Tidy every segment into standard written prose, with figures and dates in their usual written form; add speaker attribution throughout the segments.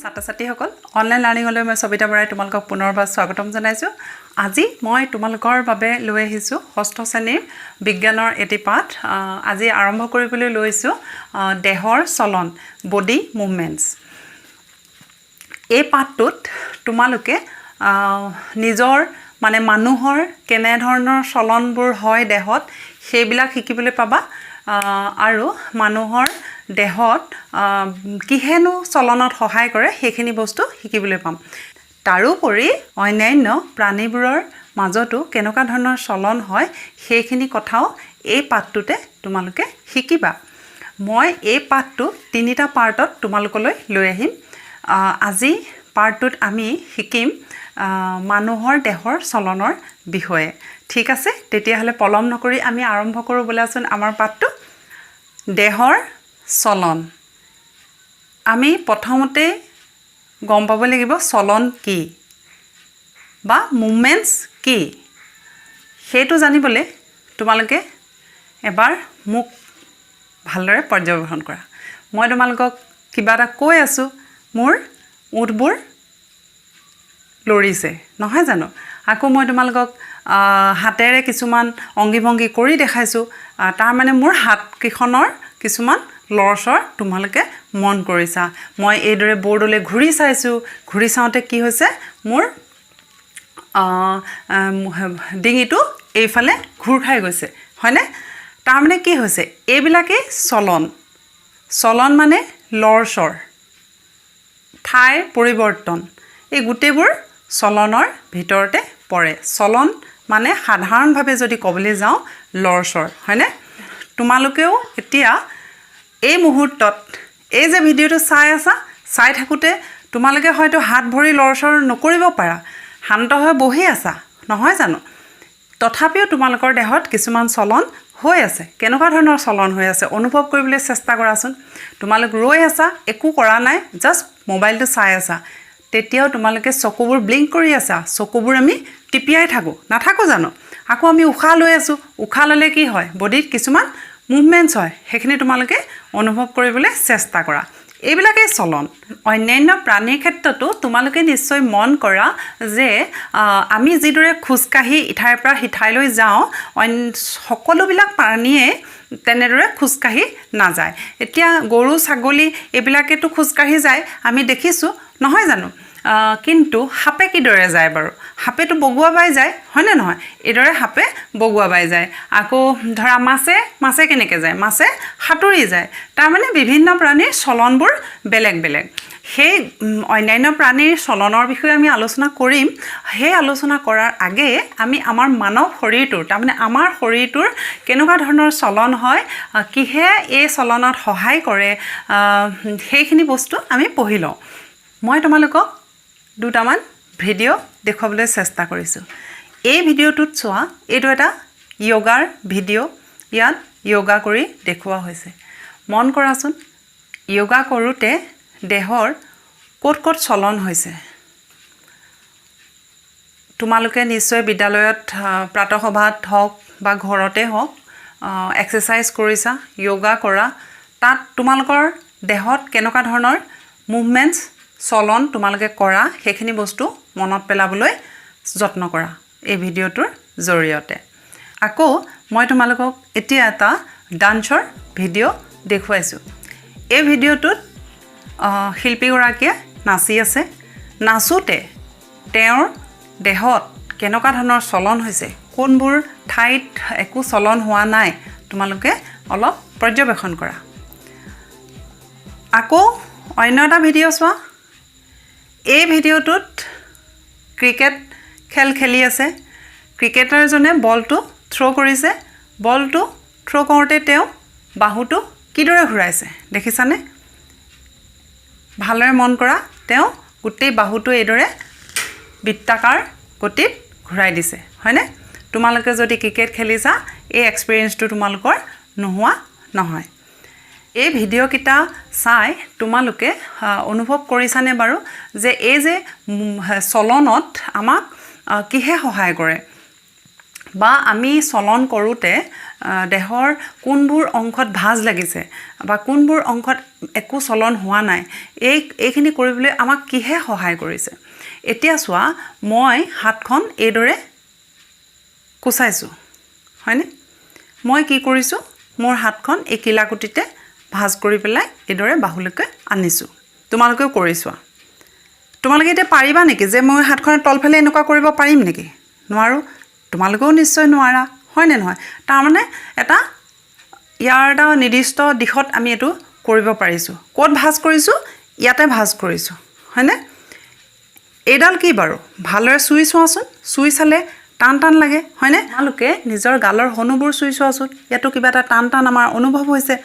Speaker 1: ছাত্ৰ ছাত্ৰীসকল, অনলাইন লাৰ্ণিঙলৈ মই সবিতা বৰাই তোমালোকক পুনৰবাৰ স্বাগতম জনাইছোঁ। আজি মই তোমালোকৰ বাবে লৈ আহিছোঁ ষষ্ঠ শ্ৰেণীৰ বিজ্ঞানৰ এটি পাঠ। আজি আৰম্ভ কৰিবলৈ লৈছোঁ দেহৰ চলন, বডি মুভমেণ্টছ। এই পাঠটোত তোমালোকে নিজৰ মানে মানুহৰ কেনেধৰণৰ চলনবোৰ হয় দেহত, সেইবিলাক শিকিবলৈ পাবা আৰু মানুহৰ দেহত কিহেনো চলনত সহায় কৰে, সেইখিনি বস্তু শিকিবলৈ পাম। তাৰোপৰি অন্যান্য প্ৰাণীবোৰৰ মাজতো কেনেকুৱা ধৰণৰ চলন হয়, সেইখিনি কথাও এই পাঠটোতে তোমালোকে শিকিবা। মই এই পাঠটো তিনিটা পাৰ্টত তোমালোকলৈ লৈ আহিম। আজি পাৰ্টটোত আমি শিকিম মানুহৰ দেহৰ চলনৰ বিষয়ে। ঠিক আছে, তেতিয়াহ'লে পলম নকৰি আমি আৰম্ভ কৰোঁ বোলাচোন আমাৰ পাঠটো। দেহৰ চলন। আমি প্ৰথমতে গম পাব লাগিব চলন কি বা মুভমেণ্টছ কি। সেইটো জানিবলৈ তোমালোকে এবাৰ মোক ভালদৰে পৰ্যবেক্ষণ কৰা। মই তোমালোকক কিবা এটা কৈ আছোঁ, মোৰ ওঁঠবোৰ লৰিছে, নহয় জানো? আকৌ মই তোমালোকক হাতেৰে কিছুমান অংগী ভংগী কৰি দেখাইছোঁ। তাৰমানে মোৰ হাতকেইখনৰ কিছুমান লৰচৰ তোমালোকে মন কৰিছা। মই এইদৰে বৰ্ডলৈ ঘূৰি চাইছোঁ। ঘূৰি চাওঁতে কি হৈছে? মোৰ ডিঙিটো এইফালে ঘূৰ খাই গৈছে, হয়নে? তাৰমানে কি হৈছে? এইবিলাকেই চলন। চলন মানে লৰচৰ, ঠাইৰ পৰিৱৰ্তন। এই গোটেইবোৰ চলনৰ ভিতৰতে পৰে। চলন মানে সাধাৰণভাৱে যদি ক'বলৈ যাওঁ, লৰচৰ, হয়নে? তোমালোকেও এতিয়া এই মুহূৰ্তত এই যে ভিডিঅ'টো চাই আছা, চাই থাকোঁতে তোমালোকে হয়তো হাত ভৰি লৰচৰ নকৰিব পাৰা, শান্ত হৈ বহি আছা, নহয় জানো? তথাপিও তোমালোকৰ দেহত কিছুমান চলন হৈ আছে। কেনেকুৱা ধৰণৰ চলন হৈ আছে, অনুভৱ কৰিবলৈ চেষ্টা কৰাচোন। তোমালোক ৰৈ আছা, একো কৰা নাই, জাষ্ট মোবাইলটো চাই আছা, তেতিয়াও তোমালোকে চকুবোৰ ব্লিংক কৰি আছা। চকুবোৰ আমি টিপিয়াই থাকোঁ, নাথাকোঁ জানো? আকৌ আমি উশাহ লৈ আছোঁ। উশাহ ল'লে কি হয়? বডিত কিছুমান মুভমেণ্টছ হয়। সেইখিনি তোমালোকে অনুভৱ কৰিবলৈ চেষ্টা কৰা। এইবিলাকেই চলন। অন্যান্য প্ৰাণীৰ ক্ষেত্ৰতো তোমালোকে নিশ্চয় মন কৰা যে আমি যিদৰে খোজকাঢ়ি ইঠাইৰ পৰা সিঠাইলৈ যাওঁ, সকলোবিলাক প্ৰাণীয়ে তেনেদৰে খোজকাঢ়ি নাযায়। এতিয়া গৰু, ছাগলী এইবিলাকেতো খোজকাঢ়ি যায়, আমি দেখিছোঁ, নহয় জানো? কিন্তু সাপে কিদৰে যায় বাৰু? সাপেতো বগুৱা বাই যায়, হয়নে নহয়? এইদৰে সাপে বগুৱা বাই যায়। আকৌ ধৰা মাছে, মাছে কেনেকৈ যায়? মাছে সাঁতুৰি যায়। তাৰমানে বিভিন্ন প্ৰাণীৰ চলনবোৰ বেলেগ বেলেগ। সেই অন্যান্য প্ৰাণীৰ চলনৰ বিষয়ে আমি আলোচনা কৰিম। সেই আলোচনা কৰাৰ আগেয়ে আমি আমাৰ মানৱ শৰীৰটোৰ, তাৰমানে আমাৰ শৰীৰটোৰ কেনেকুৱা ধৰণৰ চলন হয়, কিহে এই চলনত সহায় কৰে, সেইখিনি বস্তু আমি পঢ়ি লওঁ। মই তোমালোকক দুটামান ভিডিঅ' দেখুৱাবলৈ চেষ্টা কৰিছোঁ। এই ভিডিঅ'টোত চোৱা, এইটো এটা য়োগাৰ ভিডিঅ'। ইয়াত য়োগা কৰি দেখুওৱা হৈছে। মন কৰাচোন, য়োগা কৰোঁতে দেহৰ ক'ত ক'ত চলন হৈছে। তোমালোকে নিশ্চয় বিদ্যালয়ত প্ৰাতঃসভাত হওক বা ঘৰতে হওক এক্সাৰচাইজ কৰিছা, য়োগা কৰা। তাত তোমালোকৰ দেহত কেনেকুৱা ধৰণৰ মুভমেণ্টছ, চলন তোমালোকে কৰা, সেইখিনি বস্তু মনত পেলাবলৈ যত্ন কৰা এই ভিডিঅ'টোৰ জৰিয়তে। আকৌ মই তোমালোকক এতিয়া এটা ডান্সৰ ভিডিঅ' দেখুৱাইছোঁ। এই ভিডিঅ'টোত শিল্পীগৰাকীয়ে নাচি আছে। নাচোঁতে তেওঁৰ দেহত কেনেকুৱা ধৰণৰ চলন হৈছে, কোনবোৰ ঠাইত একো চলন হোৱা নাই, তোমালোকে অলপ পৰ্যবেক্ষণ কৰা। আকৌ অন্য এটা ভিডিঅ' চোৱা। এই ভিডিঅ'টোত ক্ৰিকেট খেল খেলি আছে। ক্ৰিকেটাৰজনে বলটো থ্ৰ' কৰিছে। বলটো থ্ৰ' কৰোঁতে তেওঁ বাহুটো কিদৰে ঘূৰাইছে, দেখিছানে? ভালদৰে মন কৰা, তেওঁ গোটেই বাহুটো এইদৰে বৃত্তাকাৰ গতিত ঘূৰাই দিছে, হয়নে? তোমালোকে যদি ক্ৰিকেট খেলিছা, এই এক্সপিৰিয়েঞ্চটো তোমালোকৰ নোহোৱা নহয়। এই ভিডিঅ'কেইটা চাই তোমালোকে অনুভৱ কৰিছানে বাৰু যে এই যে চলনত আমাক কিহে সহায় কৰে? বা আমি চলন কৰোঁতে দেহৰ কোনবোৰ অংশত ভাঁজ লাগিছে বা কোনবোৰ অংশত একো চলন হোৱা নাই, এইখিনি কৰিবলৈ আমাক কিহে সহায় কৰিছে? এতিয়া চোৱা, মই হাতখন এইদৰে কোচাইছোঁ, হয়নে? মই কি কৰিছোঁ? মোৰ হাতখন এই কিলাকুটিতে ভাঁজ কৰি পেলাই এইদৰে বাহুলৈকে আনিছোঁ। তোমালোকেও কৰি চোৱা। তোমালোকে এতিয়া পাৰিবা নেকি যে মই হাতখনৰ তলফালে এনেকুৱা কৰিব পাৰিম নেকি? নোৱাৰোঁ। তোমালোকেও নিশ্চয় নোৱাৰা, হয়নে নহয়? তাৰমানে ইয়াৰ এটা নিৰ্দিষ্ট দিশত আমি এইটো কৰিব পাৰিছোঁ। ক'ত ভাঁজ কৰিছোঁ? ইয়াতে ভাঁজ কৰিছোঁ, হয়নে? এইডাল কি বাৰু? ভালদৰে চুই চোৱাচোন। চুই চালে টান টান লাগে, হয়নে? তোমালোকে নিজৰ গালৰ হনুবোৰ চুই চোৱাচোন। ইয়াতো কিবা এটা টান টান আমাৰ অনুভৱ হৈছে,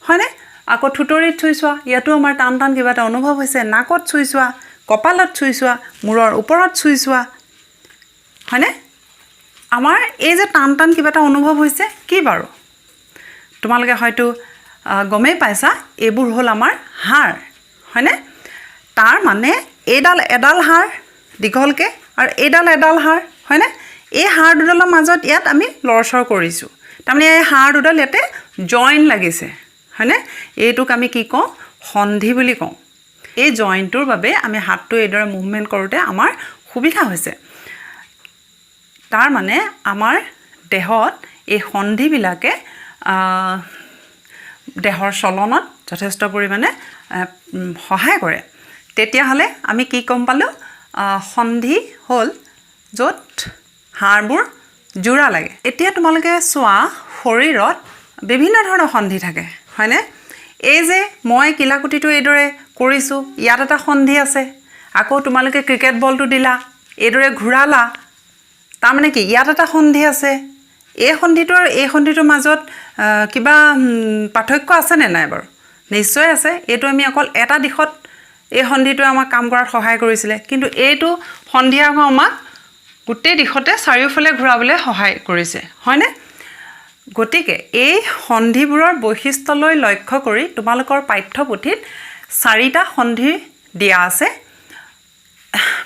Speaker 1: হয়নে? আকৌ থুঁতৰিত চুই চোৱা, ইয়াতো আমাৰ টান টান কিবা এটা অনুভৱ হৈছে। নাকত চুই চোৱা, কপালত চুই চোৱা, মূৰৰ ওপৰত চুই চোৱা, হয়নে? আমাৰ এই যে টান টান কিবা এটা অনুভৱ হৈছে, কি বাৰু? তোমালোকে হয়তো গমেই পাইছা, এইবোৰ হ'ল আমাৰ হাড়, হয়নে? তাৰ মানে এইডাল এডাল হাড় দীঘলকৈ আৰু এইডাল এডাল হাড়, হয়নে? এই হাড় দুডালৰ মাজত ইয়াত আমি লৰচৰ কৰিছোঁ। তাৰমানে এই হাড় দুডাল ইয়াতে জইন লাগিছে, হয়নে? এইটোক আমি কি কওঁ? সন্ধি বুলি কওঁ। এই জইনটোৰ বাবে আমি হাতটো এইদৰে মুভমেণ্ট কৰোঁতে আমাৰ সুবিধা হৈছে। তাৰ মানে আমাৰ দেহত এই সন্ধিবিলাকে দেহৰ চলনত যথেষ্ট পৰিমাণে সহায় কৰে। তেতিয়াহ'লে আমি কি গম পালোঁ? সন্ধি হ'ল য'ত হাড়বোৰ যোৰা লাগে। এতিয়া তোমালোকে চোৱা, শৰীৰত বিভিন্ন ধৰণৰ সন্ধি থাকে, হয়নে? এই যে মই কিলাকুটিটো এইদৰে কৰিছোঁ, ইয়াত এটা সন্ধি আছে। আকৌ তোমালোকে ক্ৰিকেট বলটো দিলা, এইদৰে ঘূৰালা, তাৰমানে কি? ইয়াত এটা সন্ধি আছে। এই সন্ধিটো আৰু এই সন্ধিটোৰ মাজত কিবা পাৰ্থক্য আছেনে নাই বাৰু? নিশ্চয় আছে। এইটো আমি অকল এটা দিশত এই সন্ধিটোৱে আমাক কাম কৰাত সহায় কৰিছিলে, কিন্তু এইটো সন্ধিয়ে আকৌ আমাক গোটেই দিশতে চাৰিওফালে ঘূৰাবলৈ সহায় কৰিছে, হয়নে? গতিকে এই সন্ধিবোৰৰ বৈশিষ্ট্যলৈ লক্ষ্য কৰি তোমালোকৰ পাঠ্যপুথিত চাৰিটা সন্ধি দিয়া আছে।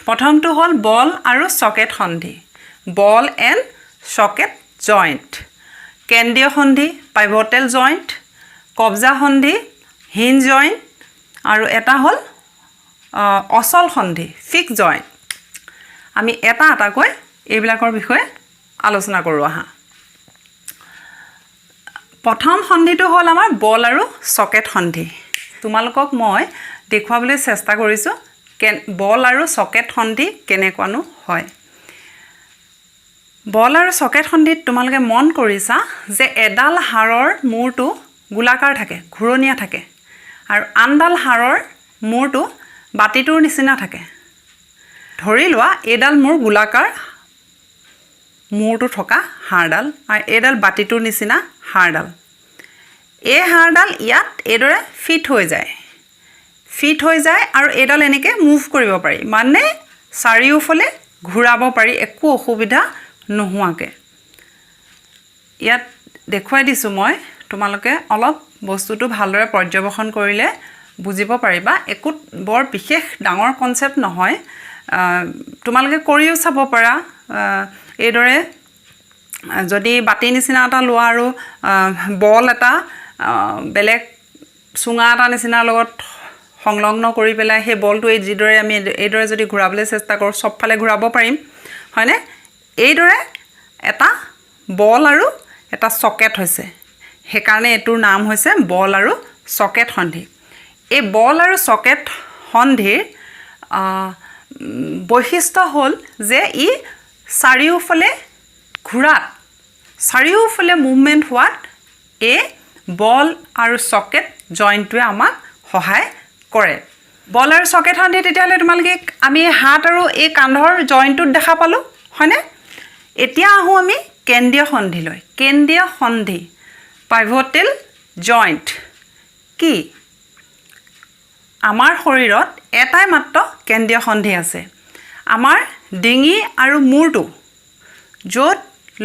Speaker 1: প্ৰথমটো হ'ল বল আৰু চকেট সন্ধি, বল এণ্ড চকেট জইণ্ট। কেন্দ্ৰীয় সন্ধি, পাইভটেল জইণ্ট। কব্জা সন্ধি, হিঞ্জ জইণ্ট। আৰু এটা হ'ল অচল সন্ধি, ফিক্স জইণ্ট। আমি এটা এটাকৈ এইবিলাকৰ বিষয়ে আলোচনা কৰোঁ আহা। প্ৰথম সন্ধিটো হ'ল আমাৰ বল আৰু চকেট সন্ধি। তোমালোকক মই দেখুৱাবলৈ চেষ্টা কৰিছোঁ বল আৰু চকেট সন্ধি কেনেকুৱানো হয়। বল আৰু চকেট সন্ধিত তোমালোকে মন কৰিছা যে এডাল হাড়ৰ মূৰটো গোলাকাৰ থাকে, ঘূৰণীয়া থাকে আৰু আনডাল হাড়ৰ মূৰটো বাতিটোৰ নিচিনা থাকে। ধৰি লোৱা, এইডাল মোৰ গোলাকাৰ মূৰটো থকা হাড়ডাল আৰু এইডাল বাতিটোৰ নিচিনা হাড়ডাল। এই হাড়ডাল ইয়াত এইদৰে ফিট হৈ যায়, ফিট হৈ যায় আৰু এইডাল এনেকৈ মুভ কৰিব পাৰি, মানে চাৰিওফালে ঘূৰাব পাৰি একো অসুবিধা নোহোৱাকৈ। ইয়াত দেখুৱাই দিছোঁ মই, তোমালোকে অলপ বস্তুটো ভালদৰে পৰ্যবেক্ষণ কৰিলে বুজিব পাৰিবা। একো বৰ বিশেষ ডাঙৰ কনচেপ্ট নহয়। তোমালোকে কৰিও চাব পাৰা। এইদৰে যদি বাতি নিচিনা এটা লোৱা আৰু বল এটা বেলেগ চুঙা এটা নিচিনাৰ লগত সংলগ্ন কৰি পেলাই সেই বলটো এই যিদৰে আমি এইদৰে যদি ঘূৰাবলৈ চেষ্টা কৰোঁ, চবফালে ঘূৰাব পাৰিম, হয়নে? এইদৰে এটা বল আৰু এটা চকেট হৈছে, সেইকাৰণে এইটোৰ নাম হৈছে বল আৰু চকেট সন্ধি। এই বল আৰু চকেট সন্ধিৰ বৈশিষ্ট্য হ'ল যে ই চাৰিওফালে ঘূৰাত, চাৰিওফালে মুভমেণ্ট হোৱাত এই বল আৰু চকেট জইণ্টটোৱে আমাক সহায় কৰে। বল আৰু চকেট সন্ধি তেতিয়াহ'লে তোমালোকে আমি হাত আৰু এই কান্ধৰ জইণ্টটোত দেখা পালোঁ, হয়নে? এতিয়া আহোঁ আমি কেন্দ্ৰীয় সন্ধিলৈ। কেন্দ্ৰীয় সন্ধি, পাইভটেল জইণ্ট কি? আমাৰ শৰীৰত এটাই মাত্ৰ কেন্দ্ৰীয় সন্ধি আছে। আমাৰ ডিঙি আৰু মূৰটো য'ত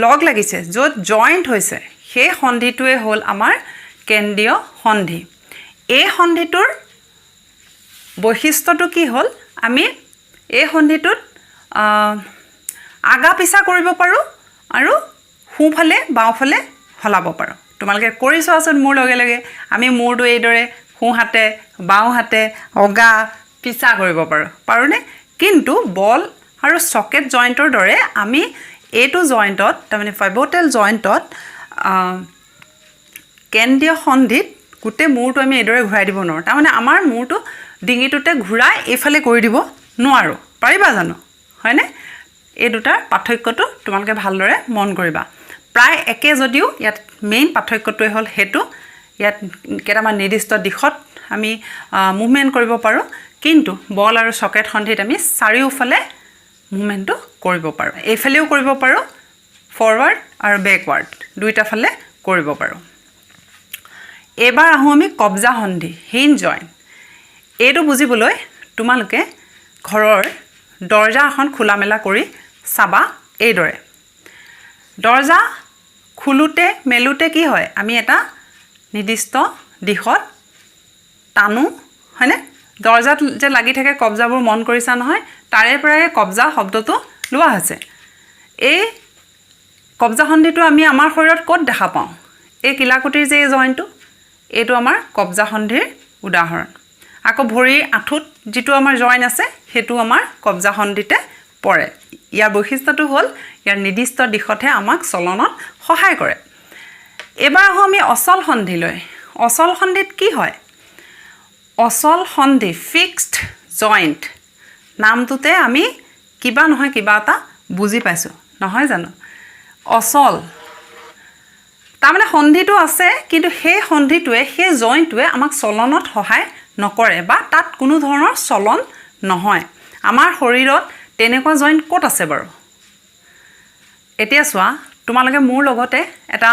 Speaker 1: লগ লাগিছে, য'ত জইণ্ট হৈছে, সেই সন্ধিটোৱে হ'ল আমাৰ কেন্দ্ৰীয় সন্ধি। এই সন্ধিটোৰ বৈশিষ্ট্যটো কি হ'ল? আমি এই সন্ধিটোত আগা পিছা কৰিব পাৰোঁ আৰু সোঁফালে বাওঁফালে সলাব পাৰোঁ। তোমালোকে কৰি চোৱাচোন মোৰ লগে লগে। আমি মূৰটো এইদৰে সোঁহাতে বাওঁহাতে অগা পিছা কৰিব পাৰোঁ, পাৰোঁনে? কিন্তু বল আৰু চকেট জইণ্টৰ দৰে আমি এইটো জইণ্টত, তাৰমানে পাইভটেল জইণ্টত, কেন্দ্ৰীয় সন্ধিত গোটেই মূৰটো আমি এইদৰে ঘূৰাই দিব নোৱাৰোঁ। তাৰমানে আমাৰ মূৰটো ডিঙিটোতে ঘূৰাই এইফালে কৰি দিব নোৱাৰোঁ। পাৰিবা জানো? হয়নে? এই দুটাৰ পাৰ্থক্যটো তোমালোকে ভালদৰে মন কৰিবা। প্ৰায় একে যদিও ইয়াত মেইন পাৰ্থক্যটোৱে হ'ল সেইটো। ইয়াত কেইটামান নিৰ্দিষ্ট দিশত আমি মুভমেণ্ট কৰিব পাৰোঁ, কিন্তু বল আৰু চকেট সন্ধিত আমি চাৰিওফালে মুভমেণ্টটো কৰিব পাৰোঁ। এইফালেও কৰিব পাৰোঁ, ফৰৱাৰ্ড আৰু বেকৱাৰ্ড দুইটা ফালে কৰিব পাৰোঁ। এইবাৰ আহোঁ আমি কব্জা সন্ধি, হিঞ্জ জইণ্ট। এইটো বুজিবলৈ তোমালোকে ঘৰৰ দৰ্জা এখন খোলা মেলা কৰি চাবা। এইদৰে দৰ্জা খোলোতে মেলোতে কি হয়? আমি এটা নিৰ্দিষ্ট দিশত টানো, হয়নে? দৰ্জাত যে লাগি থাকে কব্জাবোৰ, মন কৰিছা নহয়? তাৰে পৰাই কব্জা শব্দটো লোৱা হৈছে। এই কব্জা সন্ধিটো আমি আমাৰ শৰীৰত ক'ত দেখা পাওঁ? এই কিলাকুটিৰ যে এই জইণ্টটো, এইটো আমাৰ কব্জা সন্ধিৰ উদাহৰণ। আকৌ ভৰিৰ আঁঠুত যিটো আমাৰ জইন আছে, সেইটো আমাৰ কব্জা সন্ধিতে পৰে। ইয়াৰ বৈশিষ্ট্যটো হ'ল ইয়াৰ নিৰ্দিষ্ট দিশতহে আমাক চলনত সহায় কৰে। এইবাৰ আহোঁ আমি অচল সন্ধিলৈ। অচল সন্ধিত কি হয়? অচল সন্ধি, ফিক্সড জইণ্ট, নামটোতে আমি কিবা নহয় কিবা এটা বুজি পাইছোঁ, নহয় জানো? অচল তাৰমানে সন্ধিটো আছে, কিন্তু সেই সন্ধিটোৱে, সেই জইণ্টটোৱে আমাক চলনত সহায় নকৰে বা তাত কোনো ধৰণৰ চলন নহয়। আমাৰ শৰীৰত তেনেকুৱা জইণ্ট ক'ত আছে বাৰু? এতিয়া চোৱা, তোমালোকে মোৰ লগতে এটা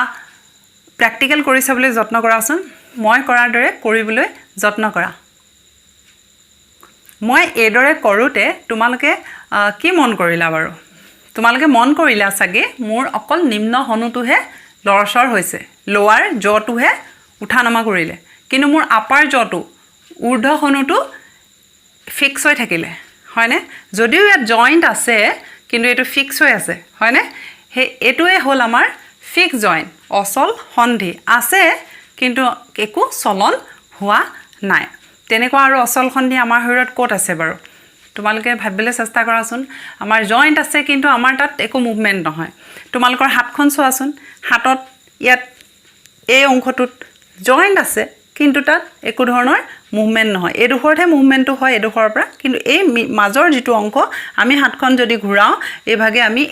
Speaker 1: প্ৰেক্টিকেল কৰি চাবলৈ যত্ন কৰাচোন। মই কৰাৰ দৰে কৰিবলৈ যত্ন কৰা। মই এইদৰে কৰোঁতে তোমালোকে কি মন কৰিলা বাৰু? তোমালোকে মন কৰিলা চাগে, মোৰ অকল নিম্ন হনুটোহে লৰচৰ হৈছে, লোৱাৰ জটোহে উঠা নমা কৰিলে, কিন্তু মোৰ আপাৰ জটো, ঊৰ্ধ্ব হনুটো ফিক্স হৈ থাকিলে, হয়নে? যদিও ইয়াত জইণ্ট আছে, কিন্তু এইটো ফিক্স হৈ আছে, হয়নে? সেই এইটোৱে হ'ল আমাৰ ফিক্স জইণ্ট, অচল সন্ধি। আছে, কিন্তু একো চলন হোৱা নাই। তেনেকুৱা আৰু অচল সন্ধি আমাৰ শৰীৰত ক'ত আছে বাৰু? তোমালোকে ভাবিবলৈ চেষ্টা কৰাচোন। আমাৰ জইণ্ট আছে, কিন্তু আমাৰ তাত একো মুভমেণ্ট নহয়। তোমালোকৰ হাতখন চোৱাচোন। হাতত ইয়াত এই অংশটোত জইণ্ট আছে, কিন্তু তাত একো ধৰণৰ মুভমেণ্ট নহয়। এইডোখৰতহে মুভমেণ্টটো হয়, এইডোখৰৰ পৰা। কিন্তু এই মাজৰ যিটো অংশ, আমি হাতখন যদি ঘূৰাওঁ এইভাগে, আমি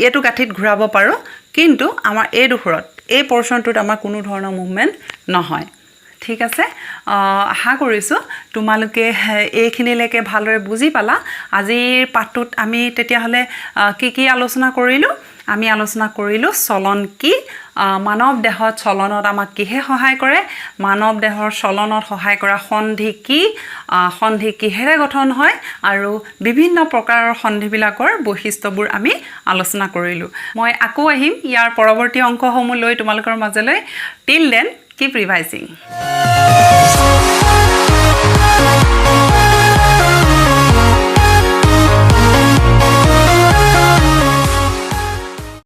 Speaker 1: এইটো গাঁঠিত ঘূৰাব পাৰোঁ, কিন্তু আমাৰ এইডোখৰত, এই পৰ্চনটোত আমাৰ কোনো ধৰণৰ মুভমেণ্ট নহয়। ঠিক আছে, আশা কৰিছোঁ তোমালোকে এইখিনিলৈকে ভালদৰে বুজি পালা। আজিৰ পাঠটোত আমি তেতিয়াহ'লে কি কি আলোচনা কৰিলোঁ? আমি আলোচনা কৰিলোঁ চলন কি, মানৱ দেহত চলনত আমাক কিহে সহায় কৰে, মানৱ দেহৰ চলনত সহায় কৰা সন্ধি কি, সন্ধি কিহেৰে গঠন হয় আৰু বিভিন্ন প্ৰকাৰৰ সন্ধিবিলাকৰ বৈশিষ্ট্যবোৰ আমি আলোচনা কৰিলোঁ। মই আকৌ আহিম ইয়াৰ পৰৱৰ্তী অংশসমূহ লৈ তোমালোকৰ মাজলৈ। Till then, keep revising.